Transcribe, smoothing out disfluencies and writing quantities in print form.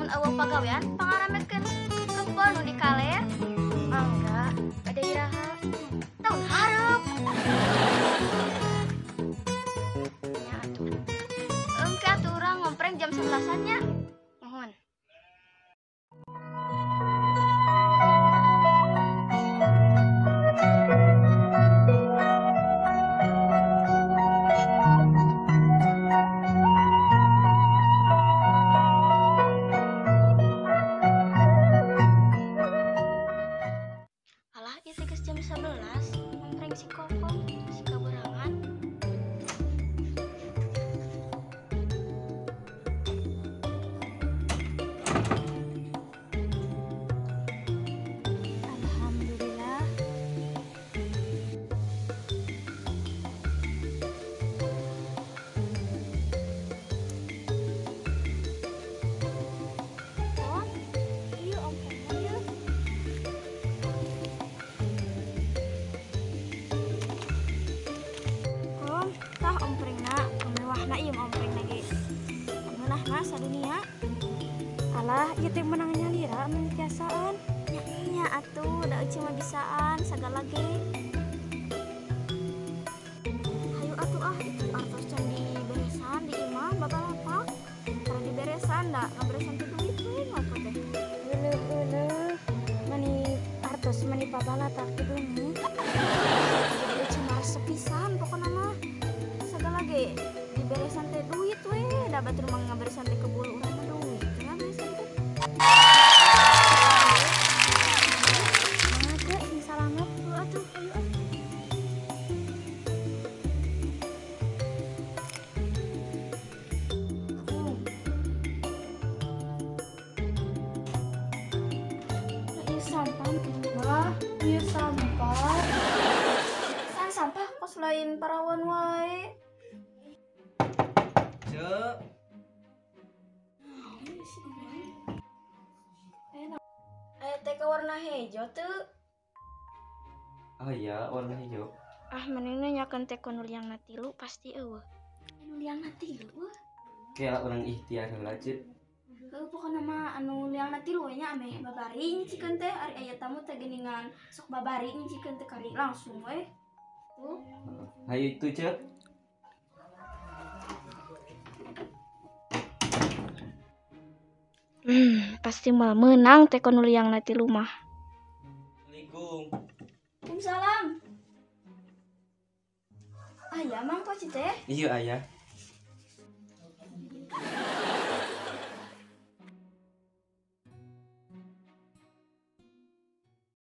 Lamun eueuh pagawean pangaramekeun kebon nu di kaler. Mangga, bade iraha. Tahun hareup. Nya atuh. Engke atuh urang ngompreng jam 11-an nya. Mohon. Alah, ieu teh geus jam 11, ngompreng si Kokom, si kaberangan. Alhamdulillah. Kom, ieu omprengna ieu. Kom, tah omprengna, mewahna ieu mah omprengna ge. Ngeunahna sadunia. Alah, ieu teh meunang nyalira mun tiasaan. Nya nya atuh, da euceu mah bisaan sagala ge. Hayu atuh ah, itu artos can diberesan di imah babalapak. Tara diberesan da ngaberesan teh duit we ngopo teh. Euleuh-euleuh, mani artos mani pabalatak di bumi. Jadi euceu mah resep pisan pokona mah. Sagala ge diberesan teh duit we, da batur mah ngaberesan teh kebul urang mah duit ngaberesan teh. Mangga teh sing salamet. Heuh atuh, hayu ah. Nah, ieu sampah. Wah, ieu sampah. San sampah kos lain parawan wae. Cek, Aya teh ka warna hejo teu. Oh iya, warna hijau. Ah, mending nanyakeun teh ku nu liangna tilu pasti eueuh. Nu liangna tilu eueuh. Kayak orang ikhtiar heula, Cek. Heuh pokona mah anu liangna tilu we nya ameh babari nyicikeun teh ari aya tamu teh geuningan sok babari nyicikeun teh kari langsung we. Tuh. Hayu itu, Cek. Pasti moal meunang teh ku nu liangna tilu mah. Assalamualaikum. Waalaikumsalam. Aya mang poci teh? Iya, ayah.